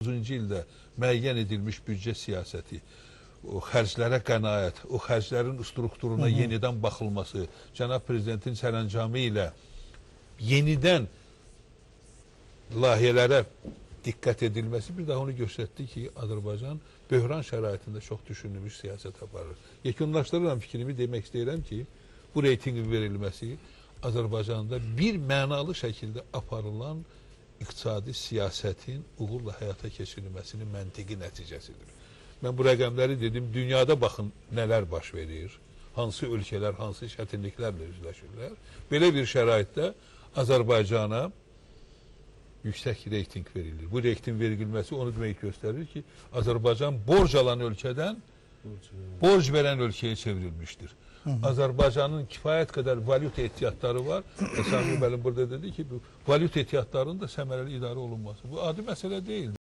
2019-cu ildə müəyyən edilmiş büdcə siyasəti, o xərclərə qənaət, o xərclərin strukturuna yenidən baxılması, cənab prezidentin sərəncamı ilə yenidən layihələrə diqqət edilməsi bir daha onu göstərdi ki, Azərbaycan böhran şəraitində çox düşünülmüş siyasət aparır. Yekunlaşdırıram fikrimi, demək istəyirəm ki, bu reytingin verilməsi Azərbaycanda bir mənalı şəkildə aparılan iqtisadi siyasətin uğurla həyata keçirilməsinin məntiqi nəticəsidir. Mən bu rəqəmləri dedim, dünyada baxın nələr baş verir, hansı ölkələr, hansı çətinliklərlə üzləşirlər. Belə bir şəraitdə Azərbaycana yüksək reyting verilir. Bu reyting verilməsi onu demək göstərir ki, Azərbaycan borc alan ölkədən borc verən ölkəyə çevrilmişdir. Azərbaycanın kifayət qədər valyuta ehtiyatları var. Sami müəllim burada dedi ki, bu valyuta ehtiyatlarının da səmərəli idarə olunması. Bu adi məsələ deyildir.